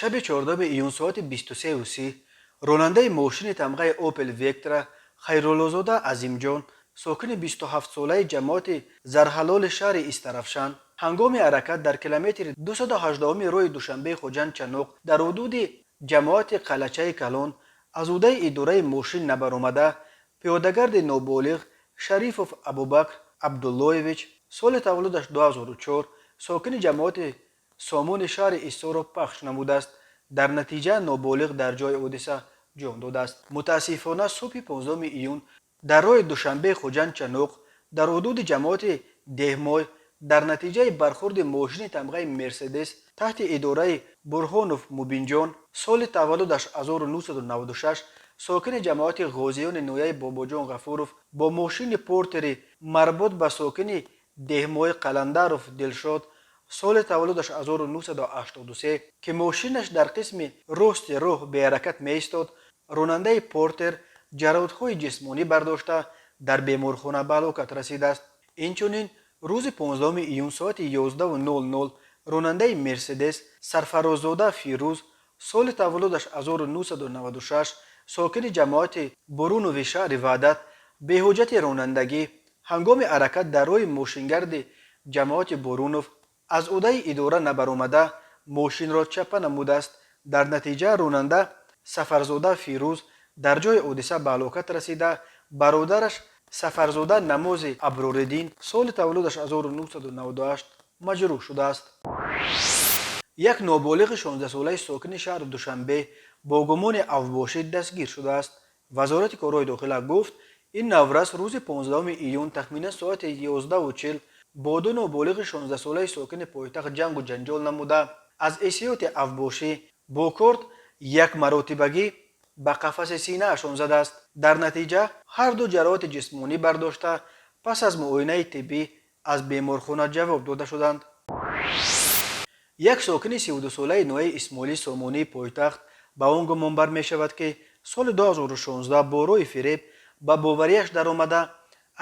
Шаби 14 июн соати 23:30 ронандаи мошини тамғаи Опел Вектра Хайруллозода Азимҷон, сокини 27-солаи ҷамоати Зарҳалоли шаҳри Истаравшан, ҳангоми ҳаракат дар километри 218-уми роҳи Душанбеи Хуҷанд Чаноқ дар ҳудуди ҷамоати Қалъачаи Калон аз ӯҳдаи идораи мошин набаромада, пиёдагарди ноболиғ Шарифов Абубакр Абдуллоевич, соли таваллудаш 2004, сокини ҷамоати Сомони шаҳри Ҳисорро пахш намудааст. Дар натиҷа ноболиғ дар ҷои ҳодиса ҷон додааст. Мутаассифона, субҳи 15 июн дар роҳи Душанбе Хуҷанд Чаноқ дар ҳудуди ҷамоати Деҳмой дар натиҷаи бархурди мошини тамғаи Мерседес таҳти идораи Бурҳонов Мубинҷон, соли таваллудаш 1996, сокини ҷамоати Ғозиёни ноҳияи Бобоҷон Ғафуров бо мошини Портери марбут ба сокини Деҳмои Қаландаров Дилшод, соли таваллудаш 1983, ки мошинаш дар қисми рости роҳ беҳаракат меистод, ронандаи Портер ҷароҳатҳои ҷисмонӣ бардошта, дар беморхона ба ҳалокат расидааст. Инчунин, рӯзи 15 июн соати 11:00 ронандаи Мерседес Сарфароззода Фирӯз, соли таваллудаш 1996, сокини ҷамоати Бурунови шаҳри Ваҳдат, беҳуҷҷати ронандагӣ ҳангоми ҳаракат дар роҳи мошингарди ҷамоати Бурунов аз ӯҳдаи идора набаромада, мошинро чапа намудааст. Дар натиҷа ронанда Сафарзода Фирӯз дар ҷои ҳодиса ба ҳалокат расида, бародараш Сафарзода Намози Аброриддин, соли таваллудаш 1998, маҷрӯҳ шудааст. Як ноболиғи 16-солаи сокини шаҳри Душанбе бо гумони авбошӣ дастгир шудааст. Вазорати корҳои дохила гуфт, ин наврас рӯзи 15 июн тахминан соати 11:40 бо ду ноболиғи 16-солаи сокини пойтахт ҷангу ҷанҷол намуда, аз ҳиссиёти авбошӣ бо корд якмаротибагӣ ба қафаси синаашон задааст. Дар натиҷа ҳарду ҷароҳати ҷисмонӣ бардошта, пас аз муоинаи тиббӣ аз беморхона ҷавоб дода шуданд. Як сокини 32-солаи ноҳияи Исмоили Сомонии пойтахт ба он гумонбар мешавад, ки соли 2016 бо роҳи фиреб ба боварияш даромада,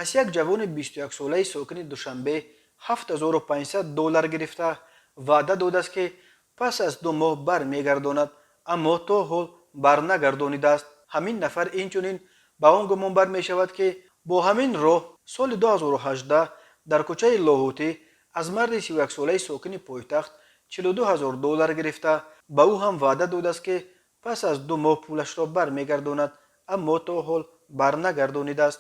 аз як ҷавони 21-солаи сокини Душанбе 7500 доллар гирифта, ваъда додааст, ки пас аз 2 моҳ бармегардонад, аммо то ҳол барнагардонидааст. Ҳамин нафар инчунин ба он гумонбар мешавад, ки бо ҳамин роҳ соли 2018 дар кӯчаи Лоҳутӣ аз марди 31-солаи сокини пойтахт 42 ҳазор доллар гирифта, ба ӯ ҳам ваъда додааст, ки пас аз 2 моҳ пулашро бармегардонад, аммо то ҳол барнагардонидааст.